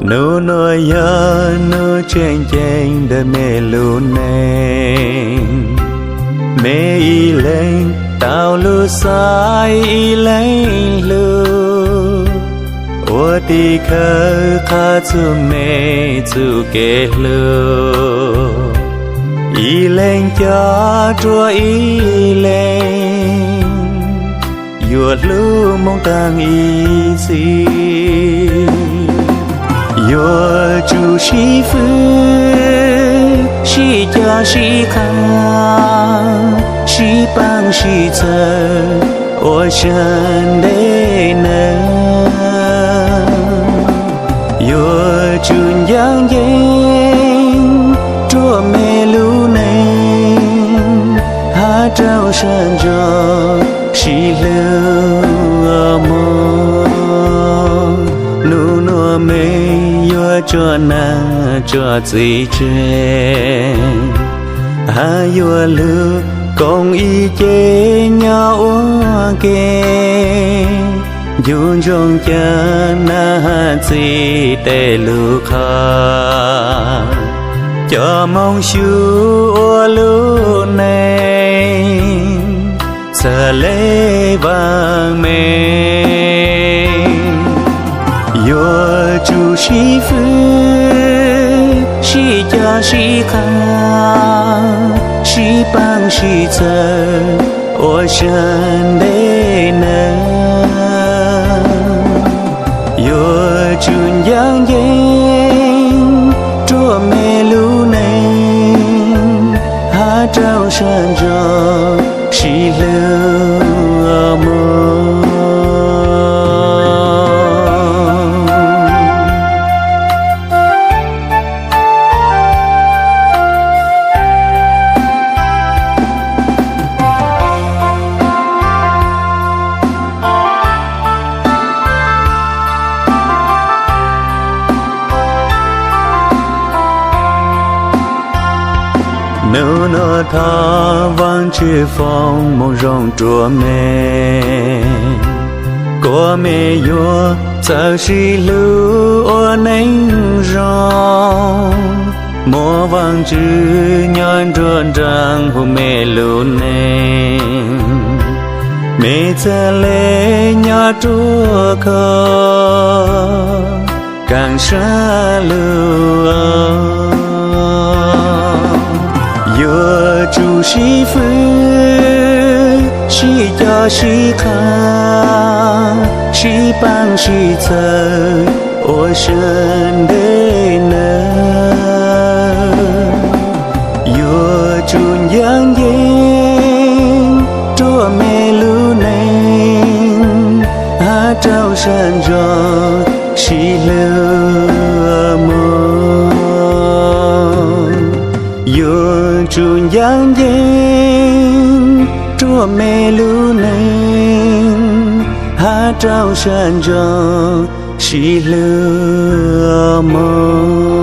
Nub nuav yog nub tseem ceeb ntawm mej lub neej. Mej ib leeg tau lug xaiv ib leeg hlub, ua tim khawv qha txug mej txuj kev hlub. Ib leeg coj rua ib leeg, yuav hlub moog taag ib txhis. Yuav tsum sib fwb, sib coj sib qha, sib paab sib txhawb ua sab ntej nawb. Yuav tsum ncaab nceeb rua mej lub neej, hab rau sab ntsoov sib hlub ua moog. Nub nuav mej yuav tsuas naag tsuas txiv tseg, hab yuav lug koom ib ce nyob ua ke. Ncu ntsoov ca nam hab txiv tej lug qha, coj moog xyuv ua lub neej txhaj le vaam meej. Yuav tsum sib fwb, sib coj sib qha, sib paab sib txhawb ua sab ntej nawb. Yuav tsum ncaab nceeb rua mej lub neej, hab rau sab ntsoov sib hlub ua moog. Nub nuav thov Vaajtswv foom moov zoo rua mej, kuas mej yuav txawj sib hlub ua neej zoo. Muaj Vaajtswv nyob nruab nraag huv mej lub neej, mej txhaj le nyob ruaj khov kaaj sab lug. Yuav tsum sib fwb, sib coj sib qha, sib paab sib txhawb ua sab ntej nawb. Yuav tsum ncaab nceeb rua mej lub neej, hab rau sab ntsoov sib hlub ua moog. Yuav tsum ncaab nceeb rua mej lub neej, hab rau sab ntsoov sib hlub ua moog.